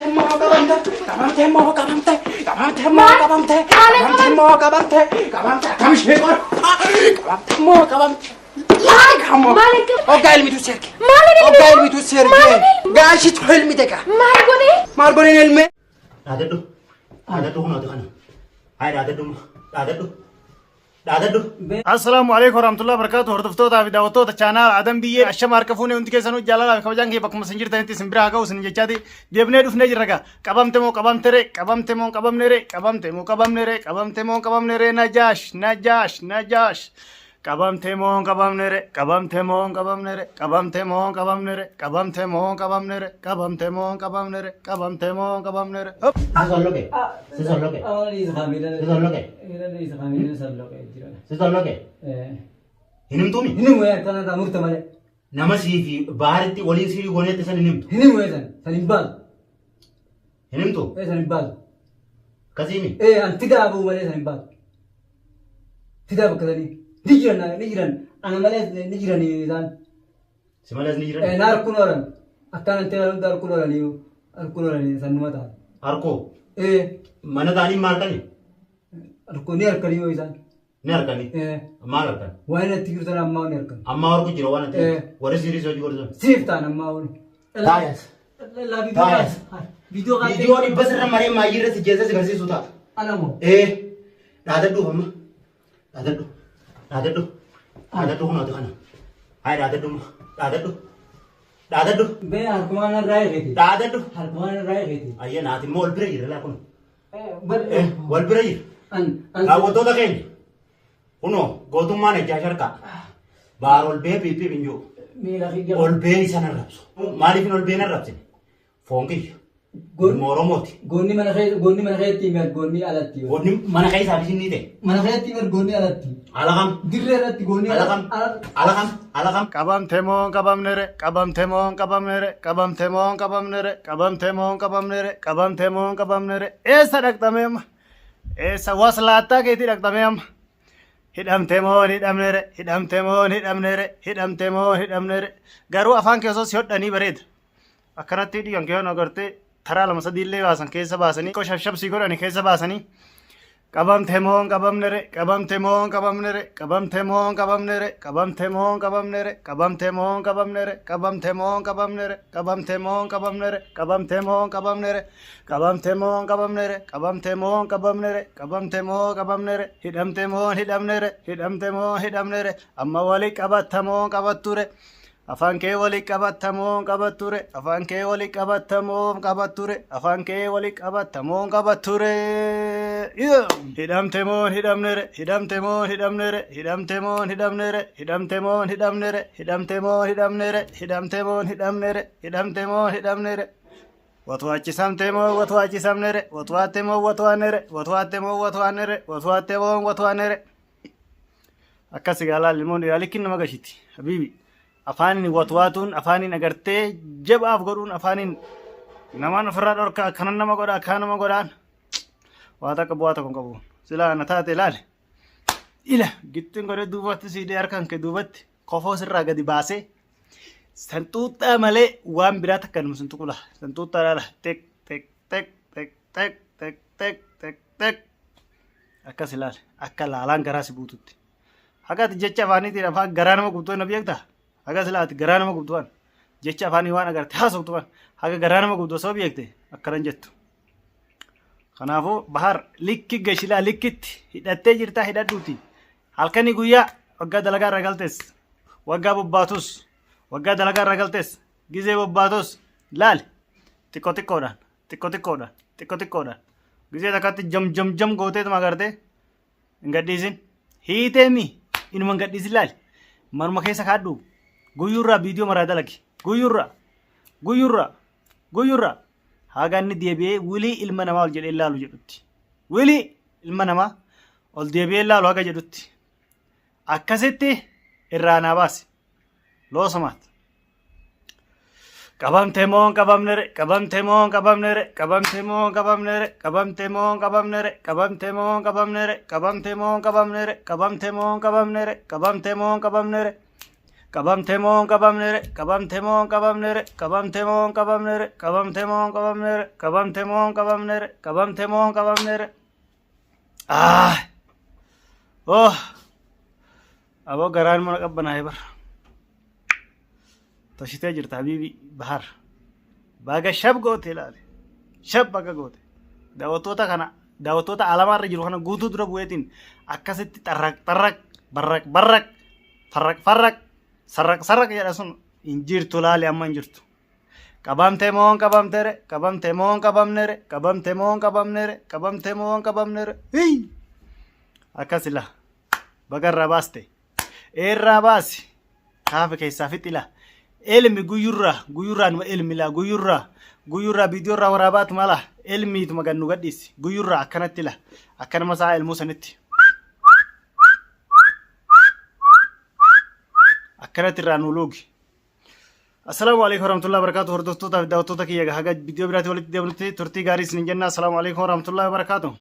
Qabamte, qabamte moo qabamte, qabamte moo qabamte, qabamte moo qabamte, qabamte akkam ishee godhu, qabamte moo qabamte. Laakamoo. Maal Hoggaa ilmitu si erge. Maal ilmi? Hoggaa ilmitu si erge. Maal ilmi? Gaashitu ilmite gaa. Maal godhee? Maal godheen ilme? Dhaadadhu. Dhaadadhu kunooti kana. Hayi dhaadadhu. Dhaadadhu. Dhaadadhu. Assalaamu alaikum warahmatullahi wabarakatuh. Hordoftootaa fi daawwattoota chaanaal Adam Biyyee ashama harka fuunee hundi keessanuu jaalalaa fi kabajaan kee bakkuma isin jirtanitti isin biraa haa ga'u isin jechaati. Deebinee dhufnee jirra gaa. Qabamte moo qabamte ree? Qabamte moo qabamne ree? Qabamte moo qabamne ree? Qabamte moo qabamne ree? Najaash Najaash Najaash. Qabamte moo qabamne ree? Qabamte moo qabamne ree? Qabamte moo qabamne ree? Qabamte moo qabamne ree? Qabamte moo qabamne ree? Qabamte moo qabamne ree? Hop! Si solloqe. Si solloqe. Si solloqe. Si solloqe. Hin himtuumi? Nama sii fi baaritti waliin sirii goonetti san hin himtu. Hin himtu. Akkasiimi. Si malees ni jiran. Harkoo. Mana ta'anii maal harkani? Ni harkanii yoo isaan. Ni harkani. Maal harkan? Waan itti jiru sana ammaa ni harkan. Ammaa harku jira waan ati. Warri sirii hojii godhu sun. Siif ta'an ammaa wani. Taayas. Taayas. Viidiyoo kaasee. Viidiyoo dhibba sirra maree maayii irra si jeessa si garsiisu ta'a. Anamoo. Ee. Dhaadadhu amma. Dhaadadhu. Dhaadadhu. Dhaadadhu kunooti kana. Hayi dhaadadhu amma. Dhaadadhu. Dhaadadhu. Bee harkumaan irraa eegete. Dhaadadhu. Harkumaan irraa eegete. Ayyee naati immoo wal bira jira laa kun. Wal bira jira. An an. Daawwattoota keenya. Kunoo gootummaan ejjaa sharkaa. Baar ol bee piippii binjuu. Miila kiyya. Ol bee isa narrabsu. Maaliif hin ol bee narrabsine? Foon kiyya. Ilma Oromooti. Goonni mana kee goonni mana keetti mer goonni alatti. Goonni mana keessaa fi ni ta'e. Mana keetti mer goonni alatti. Ala kam? Dirree irratti goonni Ala kam? Ala kam? Ala kam? Qabamte moo qabamne ree? Qabamte moo qabamne ree? Qabamte moo qabamne ree? Qabamte moo qabamne ree? Qabamte moo qabamne ree? Eessa dhaqxamee amma? Eessa waslaattaa keetii dhaqxamee amma? Hidhamte moo hin hidhamne ree? Hidhamte moo hin hidhamne ree? Hidhamte moo hin hidhamne ree? Garuu afaan kee osoo si hodhanii bareeda. Akkanatti hidhii kan kee agartee taraa lama sadii illee baasan keessa baasanii shafshafsii godhani keessa baasanii. Qabamte moo hin qabamne ree? Qabamte moo hin qabamne ree? Qabamte moo hin qabamne ree? Qabamte moo hin qabamne ree? Qabamte moo hin qabamne ree? Qabamte moo hin qabamne ree? Qabamte moo hin qabamne ree? Qabamte moo hin qabamne ree? Qabamte moo hin qabamne ree? Qabamte moo hin qabamne ree? Qabamte moo hin qabamne ree? Hidhamte moo hin hidhamne ree? Hidhamte moo hin hidhamne ree? Amma wali qabatta moo hin qabattu ree? Afaan kee wali qabatta moo hin qabattu ree? Afaan kee wali qabatta moo hin qabattu ree? Afaan kee wali qabatta moo hin qabattu ree? Hidhamte moo hin hidhamne ree? Hidhamte moo hin hidhamne ree? Hidhamte moo hin hidhamne ree? Hidhamte moo hin hidhamne ree? Hidhamte moo hin hidhamne ree? Hidhamte moo hin hidhamne ree? Hidhamte moo hin hidhamne ree? Watwaachisamte moo watwaachisamne ree? Watwaatte moo watwaanne ree? Watwaatte moo watwaanne ree? Watwaatte moo watwaanne ree? Akkas egaa laal ilmoon dhiiraa likkiin nama gashiti. Habiibi afaaniin watwaatuun afaaniin agartee jabaaf godhuun afaaniin namaan ofirraa dhorka akkana nama godha akkana nama godhaan waa takka bu'aa tokko hin qabu. Silaa na taate ilaali. Ila gixxin godhee duubatti siidhee harkaan kee duubatti kofoo sirraa gadi baasee sanxuuxxaa malee waan biraa takka nama sanxuqula. Sanxuuxxaa laala xiq xiq xiq xiq xiq xiq xiq xiq xiq. Akkas ilaali. Akka laalaan garaa si buututti. Haga ati jecha afaaniitiin afaan garaa nama gubtuu na beektaa? Haga silaa ati garaa nama gubtu waan jecha afaanii waan agarte haasoftu waan haga garaa nama gubdu osoo beekte akkanan jettu. Kanaafuu Bahar likki gashilaa likkitti hidhattee jirtaa hidhadhuuti. Halkanii guyyaa waggaa dalagaa irra galtes waggaa bobbaatus waggaa dalagaa irra galtes gizee bobbaatus laali xiqqoo xiqqoodhaan xiqqoo xiqqoodhaan xiqqoo xiqqoodhaan gizee takkatti jam jam jam gooteetuma agartee hin gadhiisin hiitee mi inuma hin gadhiisin laali manuma keessa kaadhu guyyuurraa viidiyoo maraa dalagi guyyuurraa guyyuurraa guyyuurraa haga inni deebi'ee wilii ilma namaa ol jedhee laalu jedhutti wilii ilma namaa ol deebi'ee laalu haga jedhutti akkasitti irraa naa baasi loosomaat. Qabamte moo hin qabamne re? Qabamte moo hin qabamne re? Qabamte moo hin qabamne re? Qabamte moo hin qabamne re? Qabamte moo hin qabamne re? Qabamte moo hin qabamne re? Qabamte moo hin qabamne re? Qabamte moo hin qabamne re? Qabamte moo hin qabamne re? Qabamte moo hin qabamne re? Qabamte moo hin qabamne re? Qabamte moo hin qabamne re? Qabamte moo hin qabamne re? Qabamte moo hin qabamne re? Ah! Oh! Aboo garaan mana qabbanaa'e bara. Toshitee jirta habiibi Bahar. Baga shab goote ilaali. Shab baga goote. Daawwattoota kana daawwattoota alamaarra jiru kana guutuu dura bu'eetiin akkasitti xarraq xarraq barraq barraq farraq farraq sarraq sarraq jedha sun hin jirtu laali amma hin jirtu. Qabamte moo hin qabamte re? Qabamte moo hin qabamne re? Qabamte moo hin qabamne re? Qabamte moo hin qabamne re? Hii! Akkas ila. Baga irraa baaste. Eerraa baasi. Kaafa keessaa fixi laa. Elmi guyyurraa guyyurraa numa elmi laa guyyurraa guyyurraa viidiyoo irraa waraabaatu mala elmiituma gad nu gadhiisi guyyurraa akkanatti la akkanuma isaa elmuu sanitti akkanatti irraa nu luugi. Assalaamu alaikum warahmatullahi wabarakatuh hordoftootaa fi daawwattoota kiyya haga viidiyoo biraatti walitti deebinutti turtii gaarii isinin jenna. Assalaamu alaikum warahmatullahi wabarakatuh.